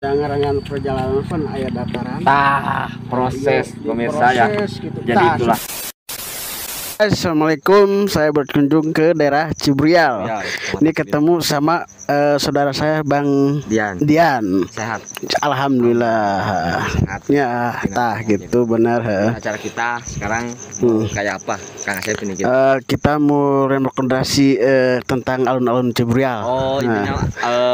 Ngarangan perjalanan pun aya dataran. Tah, proses Iya, pemirsa ya. diproses gitu. Jadi Tah, itulah. Assalamualaikum, saya berkunjung ke daerah Ciburial. Ya, Ini ketemu sama saudara saya Bang Dian. Dian. Sehat. Alhamdulillah. Sehat. Ya, tah gitu benar. Heeh. Acara kita sekarang kayak apa? Kang Asep ini kita. Kita mau rekomendasi tentang alun-alun Ciburial. Oh, intinya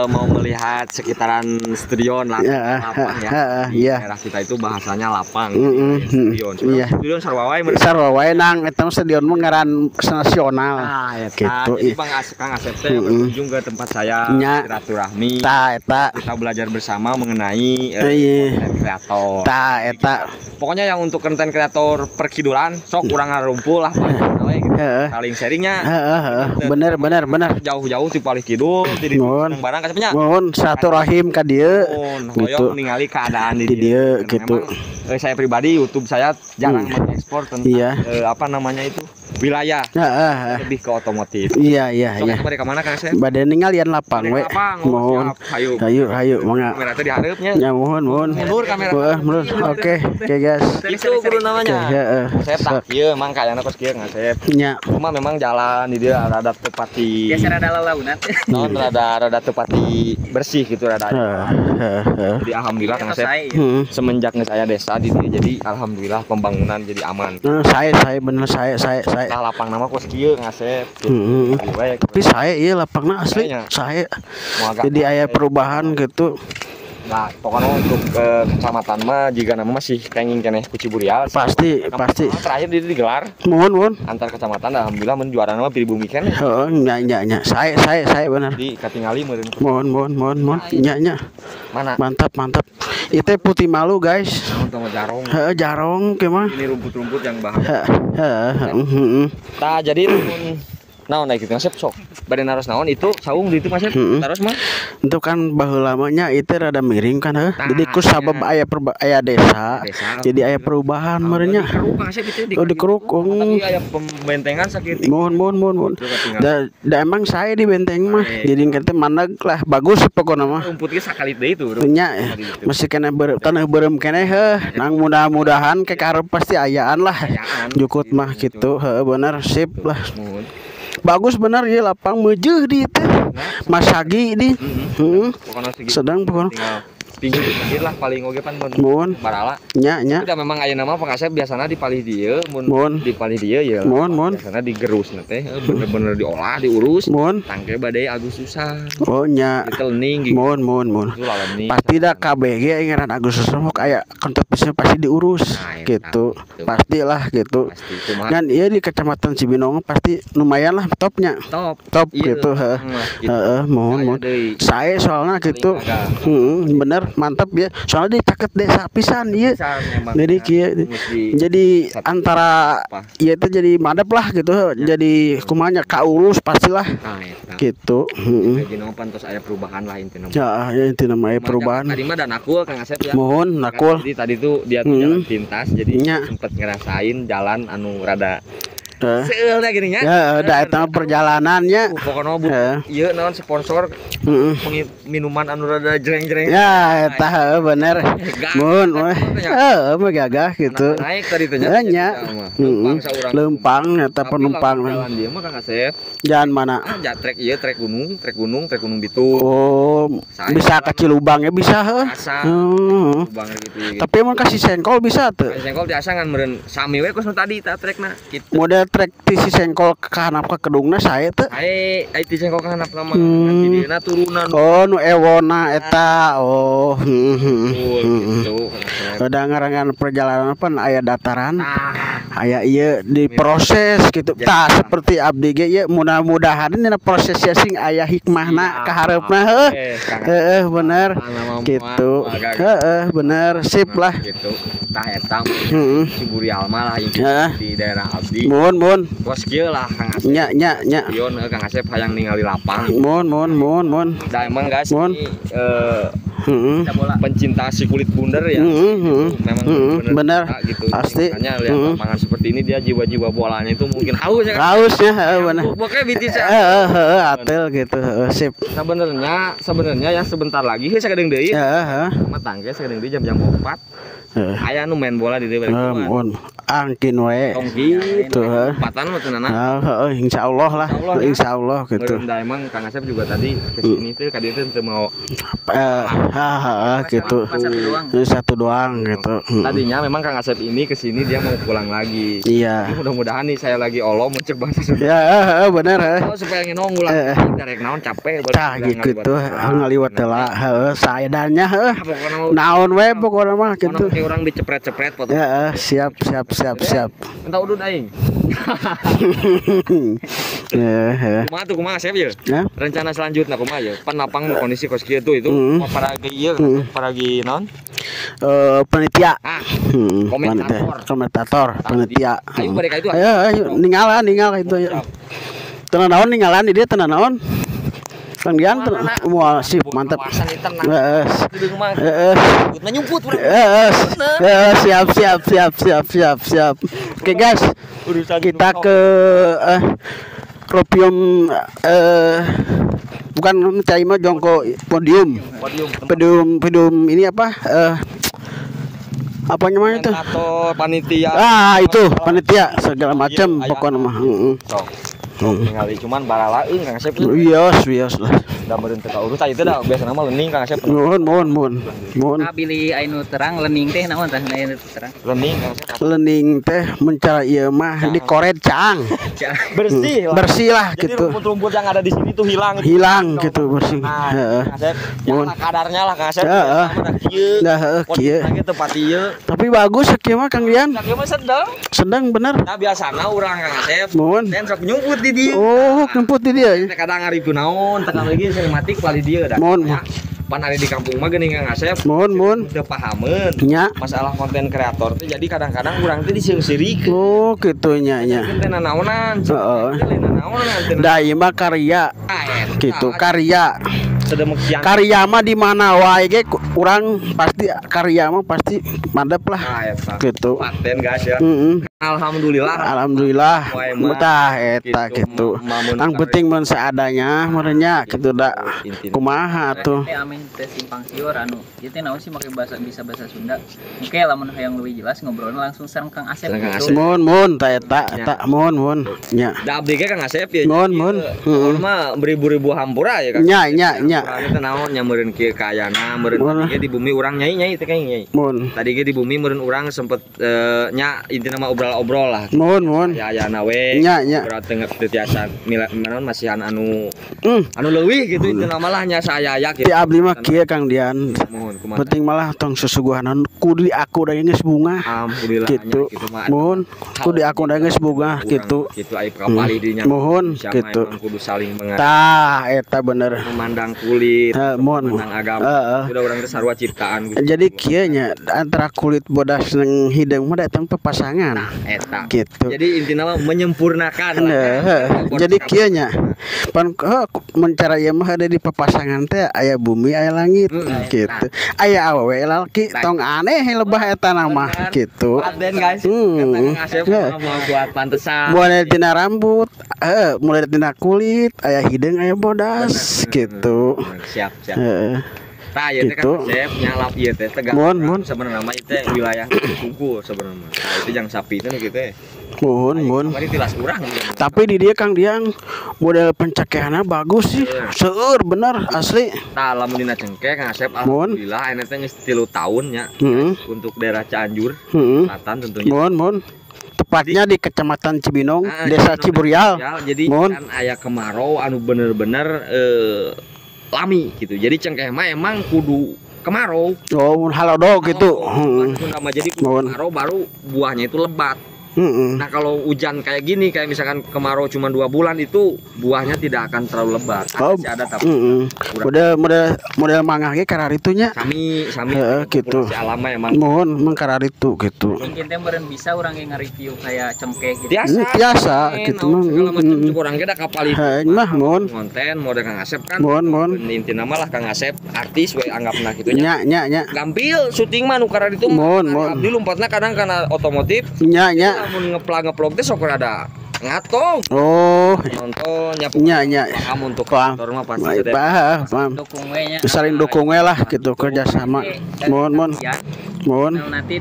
mau melihat sekitaran stadion lah, Ya, lapang ya. heeh, Di iya. daerah kita itu bahasanya lapang, stadion. Iya. Stadion sarua wae mereka. Sarua wae nang eta mah stadion mah ngaran nasional. Ah, eta. Gitu, Jadi iya. Bang Kang Asep teh berkunjung ke tempat saya Nya. silaturahmi. Tah eta. Kita belajar bersama mengenai Iya. konten kreator. Tah eta. Pokoknya yang untuk konten kreator perkidulan sok kurang ngarumpul lah paling we gitu. Heeh. Saling sharingnya Heeh, heeh. Bener bener bener. jauh-jauh di palih kidul di Nuhun. barang kasepnya. Mohon silaturahim ka dieu. Gitu. Gitu. Ningali keadaan di Di dieu, Dan gitu. memang, saya pribadi YouTube saya jarang mengekspor tentang apa namanya itu wilayah, Heeh, heeh. lebih ke otomotif. Iya Sok iya. bade ka mana Kang Asep? Bade ninggalian lapang Bade we. ka lapang, oh, Mohon. siap. Hayu. Hayu hayu mangga. Kamera teh dihareupnya. Ya mohon mohon. Mundur kamera. Heeh, mundur. Oke, oke guys. Itu guru Oke, namanya. heeh. Saya tak ieu emang kayaknya kos kieu ngasep. Nya. Cuma memang jalan di dia rada tepati. Biasa rada lalaunan. Non rada rada tepati bersih gitu rada. Heeh, heeh, heeh. Jadi alhamdulillah Kang Asep Saya. Semenjak saya desa di dia jadi alhamdulillah pembangunan jadi aman. Saya bener saya. Nah lapang nama kos kieu ngasep. Heeh. Jadi we, Tapi saya iya lapangna asli. Kayaknya. Saya mau agak jadi aya perubahan gitu. Nah, pokoknya untuk ke kecamatan mah jika nama masih kenging keneh ku Ciburial. Pasti pasti. Terakhir di digelar Mohon mohon. antar kecamatan alhamdulillah mun juara nama pilih bumi keneh. Heeh, nya nya nya. Saya bener. Jadi katingali meureun Mohon mohon mohon mohon. Nya nya. mana? Mantap mantap. Itu putih malu guys. Naon tong jarong. Heeh, jarong kumaha. Ini rumput-rumput yang bahaya. Heeh, heeh, heeh. Tah jadi mun naon naik gitu ngasep sok. Bade naros naon itu saung di itu ngasep. Taros mah. Itu kan baheula mah nya itu rada miring kan heuh. Tah, Jadi ku sabab iya. aya aya desa. Desa. Jadi aya perubahan meureun nya. Dikeruk ngasep itu Oh, dikeruk, oh. Tapi aya pembentengan sakit. Mohon mohon mohon mohon. Itu katingali. Da emang saya di benteng mah. Baik. Jadi kente maneg lah bagus pokokna mah. Rumput ge sakalit deui tuh. Nya masih kena tanah beureum keneh heuh. Nang mudah-mudahan ke karep pasti ayaan lah. Ayaan. Jukut mah gitu heuh bener sip lah. Mohon. Bagus bener ya lapang meujeuh di teh. Masagi di. Heeh. Pokoknya segitu. Sedang pokokna. Tinggal pinggir-pinggir lah paling oge pan mun Mohon. barala. Nya nya. Udah memang aya nama pengasep biasana di palih dieu mun Mohon. di palih dieu ya. Mohon, mohon. Biasana digerus na teh bener-bener diolah, diurus. Mohon. Tangke badai Agustusan. Oh nya. Ditelening gitu. Mohon mohon mohon. Itu lalening. Pasti dah KBG ngaran Agustus mah aya kontak bisnya pasti diurus Nah, eta, gitu. gitu. Pastilah gitu. Pasti kumaha Dan iya di Kecamatan Cibinong pasti lumayan lah topnya. top. Top Iya. gitu heeh. Mah, gitu. Heeh, mohon Aya mohon. deui. Saya soalnya gitu. Paling agak. Heeh, bener mantap ya. Soalnya di caket desa pisan ieu. Pisan emang. Jadi kieu Mesti jadi satu antara apa. ya itu jadi madep lah gitu. Jadi kumanya kaurus pastilah Nah, eta. gitu. Heeh. Jadi nama pantos aya perubahan lah intina. Ya, ya intina mah aya perubahan. Tadi mah dan aku Kang Asep ya. Mohon nakul. Jadi tadi tuh dia tuh jalan pintas jadi Nya. sempet ngerasain jalan anu rada Eh. seulna gini nya. Ya, udah eta mah perjalanannya. Pokoknya bu, Eh. ieu naon sponsor Heeh. minuman anu rada jreng-jreng. Ya, eta heuh bener. Gagah. Mun we. Heeh, mah gagah gitu. Naik tadi teh nya. Eh, nya. Lempang Heeh. saurang. Lempang eta Tapi penumpang. lamun Jalan dia mah Kang Asep. Jalan mana? Ah, ja, trek ieu trek gunung, trek gunung, trek gunung Bitung. Oh, Saya bisa jalan ke Cilubang ya bisa heuh. Asa. Heeh. Lubang gitu. Gitu. Tapi emang kasih sengkol bisa tuh. Kasih Sengkol tiasa ngan meureun sami we kos nu tadi ta trekna gitu. Model trek ti si sengkol ke hanap ke kedungna sae teu. Ai ai ti sengkol ka handap mah. Hmm. Di dieuna turunan. Oh, nu ewona eta. Oh, heeh. Betul, gitu. Kang Asep. Udah ngarangan perjalanan pan aya dataran. Nah, Aya ieu diproses gitu. Jadi, Tah seperti abdi ge ieu mudah-mudahan dina prosesnya sing aya hikmahna Iya. ka hareupna heuh. Eh, Kang Asep. Heeh bener Nama gitu. mah agak- Heeh bener sip lah. Gitu. Tah eta Heeh. Ciburial mah lah Heeh. di daerah abdi. Mohon Mun. Kos kieu lah Kang Asep. Nya nya nya. Pion Kang Asep hayang ningali lapang. Mun mun mun mun. Da emang guys ini pencinta si kulit bundar ya. Memang bener gitu. Pasti. Makanya lihat lapangan seperti ini dia jiwa-jiwa bolanya itu mungkin haus ya. Haus ya, bener. Pokoknya bitis. Heeh, atel gitu. Sip. Sebenarnya ya sebentar lagi heuh sakedeung deui. Heeh. Mah tangke sakedeung deui jam-jam 4. Aya nu main bola di dieu balik. Mun angkin we. Tong gitu. Empatan mah teunana. Heeh, insyaallah lah. Insyaallah gitu. Da emang Kang Asep juga tadi ke sini teh ka dieu teh teu mau heeh gitu. Satu doang gitu. Tadinya memang Kang Asep ini ke sini dia mau pulang lagi. Iya. Mudah-mudahan nih saya lagi olo mun cek bahasa Sunda. Ya, heeh bener heeh. Oh, supaya ngenong ulah darek naon capek tah gitu ngaliwat heula heeh saedannya heuh. Naon we pokona mah gitu. Orang dicepret-cepret foto. Ya, siap siap siap siap. Entah udun aing. Ya. Kumaha tuh kumaha Asep ya? Rencana selanjutnya kumaha ya? Pan lapang kondisi kos kieu tuh itu paragi ieu paragi naon? Panitia. Komentator. Komentator, panitia. Ayo mereka itu. Ayo ayo ninggalan ninggal itu ayo. Tenang naon ninggalan di dieu tenang naon. Kang Dian wah sip mantap. Heeh. Heeh. Siap siap siap siap siap siap. Oke guys, kita ke Ropium bukan cai mah jongko podium. Podium podium ini apa? Apa namanya itu? Panitia. Ah, itu panitia segala macam pokoknya mah. Heeh. Ningali cuman baralaeung Kang Asep. Wios wios lah. Da meureun teu kaurus tah itu da biasana mah lening Kang Asep. Nuhun nuhun nuhun. Nuhun. Nah bilih anu terang lening teh naon tah anu terang. Lening Kang Asep. Lening teh mencara ieu mah dikoret caang. Bersih lah. Bersih lah jadi gitu. Rumput-rumput yang ada di sini tuh hilang. Hilang gitu bersih. Heeh. Kang Asep. Ya kadarnya lah Kang Asep. Heeh. Nah heeh kieu. Tempat ieu. Tapi bagus kieu mah Kang Dian. Kieu mah sedang. Sedang bener. Nah biasana urang Kang Asep. Nuhun. Ten sok nyumput di dia. Oh, nyumput di dia. Kadang ngaribu naon, tekan lagi sering mati kali dia dah. Mohon. Pan ada di kampung mah geuning Kang Asep. Mohon, mohon. Teu pahameun. Nya. Masalah konten kreator teh jadi kadang-kadang urang teh disieung-sirikeun. Oh, kitu nya nya. Teh nanaonan. Heeh. Da ieu mah karya. Gitu, karya. Sedemikian. Karya mah di mana wae ge urang pasti karya mah pasti mandep lah. Nah, gitu. Paten guys ya. Alhamdulillah. Alhamdulillah. Tah eta gitu. Yang penting mun seadanya meureun gitu da. Kumaha tuh. Teh ameh teh simpang siur anu. Ieu teh naon sih make bahasa bisa bahasa Sunda. Oke lamun hayang leuwih jelas ngobrolna langsung sareng Kang Asep gitu. Mun mun tah eta eta mun mun nya. Da abdi ge Kang Asep ya. Mun mun. Heeh. Mah beribu-ribu hampura ya Kang. Nya nya nya. Urang teh naon nya meureun kieu kaayana meureun tadi ge di bumi urang nyai-nyai teh nyai. Mun. Tadi ge di bumi meureun urang sempet nya intina mah obrol-obrol lah. Mun mun. Ya ayana we. Nya nya. Urang teh teu tiasa naon masihan anu anu leuwih gitu intina mah lah nya saaya-aya gitu. Ti abdi mah kieu Kang Dian. Mohon kumaha. Penting malah tong susuguhanan kudu aku da geus bunga. Alhamdulillah gitu. Mohon kudu aku da geus bunga gitu. Gitu aya kapalih dinya. Mohon gitu. Kudu saling mengerti. Tah eta bener. Memandang kulit, memandang agama. Udah urang teh sarua ciptaan gitu. Jadi kieu nya antara kulit bodas jeung hideung mah datang papasangan. Nah, eta. Gitu. Jadi intina mah menyempurnakan. Jadi kieu nya pan mencara ieu mah ada di papasangan teh aya bumi aya langit gitu. Aya awewe lalaki tong aneh lebah eta nama gitu. Paten guys. Kata Asep mau buat pantesan. Mulai tina rambut, mulai tina kulit, aya hideung aya bodas gitu. Siap, siap. Tah ieu teh Kang Asep nyalap ieu teh tegal. Mun sebenarnya mah ieu teh wilayah kuku sebenarnya. Nah, itu jang sapi teh kitu teh. Mohon, mohon. Tilas urang. Tapi di dia Kang Diang model pencekehanna bagus sih. Seueur bener asli. Tah lamun dina cengkeh Kang Asep alhamdulillah ayeuna teh geus 3 tahun nya untuk daerah Cianjur Selatan tentunya. Mohon, mohon. Tepatnya di Kecamatan Cibinong, Desa Ciburial. Jadi kan aya kemarau anu bener-bener lami gitu. Jadi cengkeh mah emang kudu kemarau. Oh, halodo gitu. Jadi kudu kemarau baru buahnya itu lebat. Nah kalau hujan kayak gini, kayak misalkan kemarau cuma 2 bulan itu buahnya tidak akan terlalu lebat. Oh, ada tapi model mangga ge kararitu nya. Sami gitu. Alama emang. Mohon meng kararitu gitu. Mungkin teh meureun bisa urang ge nge-review kayak cengkeh gitu. Biasa gitu mah. Segala macam cukup urang ge da kapal itu. Mah mohon konten model Kang Asep kan. Mohon. Intina mah lah Kang Asep artis we anggapna kitu nya. Nya. Gampil syuting mah nu kararitu. Mohon. Abdi lompatna kadang kana otomotif. Nya. Lamun ngeplog-ngeplog teh sok rada ngato. Oh, nonton nyapu. Nya. Paham untuk motor mah pasti paham. Dukung we nya. Saling dukung we lah gitu kerjasama. Mohon. Mohon. Nanti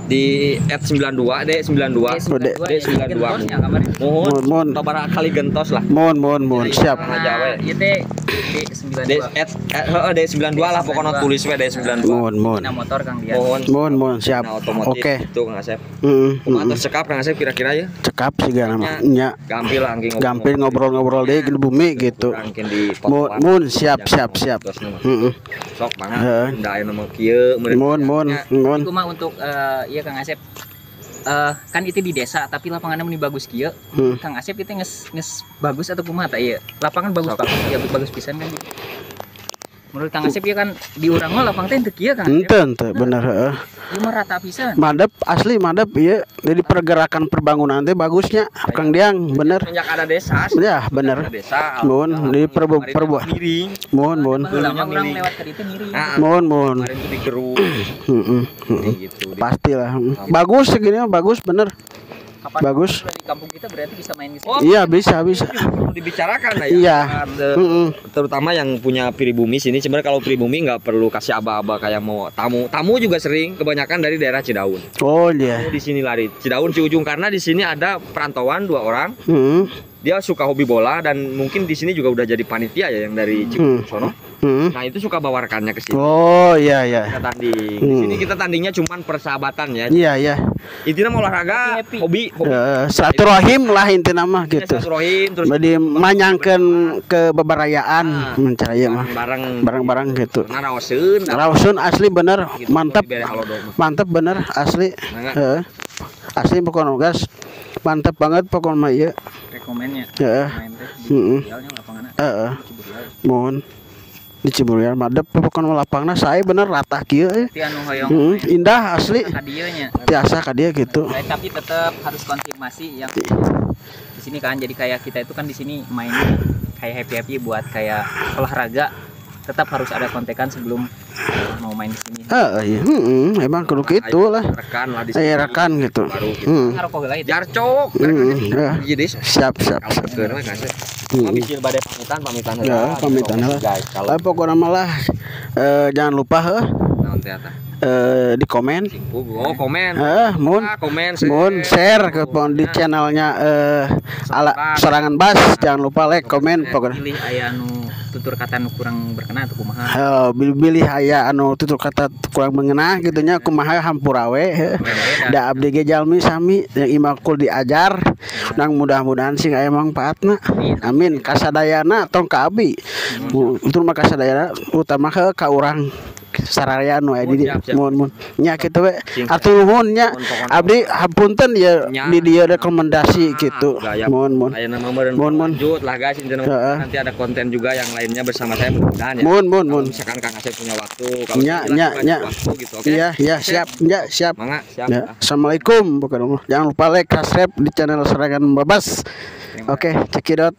di @92 D92 D92. Mohon. Tabaraha kali gentos lah. Mohon siap. Ieu teh D92. D92 lah pokoknya tulis we D92. Mohon. Nah, motor Kang Dian. Mohon siap. Oke. Itu Kang Asep. Kumaha tos cekap Kang Asep kira-kira ya? Cekap sih nama. Nya. Gampil lah angking ngobrol. Gampil ngobrol-ngobrol deui di bumi gitu. Mohon siap. Heeh. Sok banget. Da aya nu kieu Mohon. Kumaha untuk iya Kang Asep, kan itu di desa tapi lapangannya meni bagus kieu. Kang Asep itu nges bagus atau kumaha tah ieu? Lapangan bagus banget, ya bagus pisan kan. Menurut Kang Asep ya kan di urang mah lapang teh teu kieu Kang Asep. Henteu bener heeh. Ieu mah rata pisan. Madep asli madep ieu. Jadi pergerakan perbangunan teh bagusnya Kang Diang bener. Semenjak ada desa. Ya bener. Desa. Mohon di perbuah. Mohon. Lama urang lewat ke ditu miring. Mohon. Kemarin tuh digeruk. Heeh. Gitu. Pastilah. Bagus segini mah bagus bener. Kapan bagus. Di kampung kita berarti bisa main di sini. Oh, iya bisa. Perlu dibicarakan lah ya. Iya. Terutama yang punya pribumi sini. Sebenarnya kalau pribumi nggak perlu kasih aba-aba kayak mau tamu. Tamu juga sering kebanyakan dari daerah Cidaun. Oh iya. Tamu di sini lari Cidaun Ciujung karena di sini ada perantauan 2 orang. Dia suka hobi bola dan mungkin di sini juga udah jadi panitia ya yang dari Ciujung sono. Nah itu suka bawa rekannya ke sini. Oh iya. Kita tanding. Di sini kita tandingnya cuman persahabatan ya. Iya. Intinya mau olahraga, hobi. Silaturahim lah intinya mah gitu. Silaturahim terus jadi manyangkeun ke beberayaan mencari mah. Bareng-bareng gitu. Nah, raoseun. Raoseun asli bener, gitu, mantap. Mantap bener asli. Heeh. Asli pokoknya gas. Mantap banget pokoknya mah ieu. Rekomennya. Heeh. Heeh. Mohon di Ciburial madep pokoknya lapangna saya bener rata kieu indah asli tiasa ka dieu gitu. Tapi tetap harus konfirmasi yang di sini kan, jadi kayak kita itu kan di sini mainnya kayak happy-happy buat kayak olahraga, tetap harus ada kontekan sebelum mau main di sini. Iya. Emang kudu kitu lah. Rekan lah di sini. Rekan gitu. Jarcok. Jadi siap. Pamitan ya, pamitan lah. Lah pokoknya malah jangan lupa di komen. Oh, komen. Mun share ke di channelnya ala Sorangan Bas, jangan lupa like, komen pokoknya. Pilih aya anu tutur kata nu kurang berkenan atau kumaha? Bilih aya anu tutur kata kurang mengena gitu nya kumaha hampura we. Da abdi ge jalmi sami yang imakul diajar. Nang mudah-mudahan sing aya mangfaatna. Amin. Kasadayana tong ka abi. Utur mah kasadayana utama ka urang sararea nu aya di dieu. Mun nya kitu we. Atur nuhun nya. Abdi hapunten ya di dieu rekomendasi gitu. Mun. Lanjut lah guys, nanti ada konten juga yang lainnya bersama saya mudah-mudahan ya. Mun. Misalkan Kang Asep punya waktu, kalau nya waktu gitu, oke. Iya, siap. Ya, siap. Mangga, siap. Ya. Assalamualaikum. Bukan, jangan lupa like, subscribe di channel Serangan Babas. Oke, cekidot.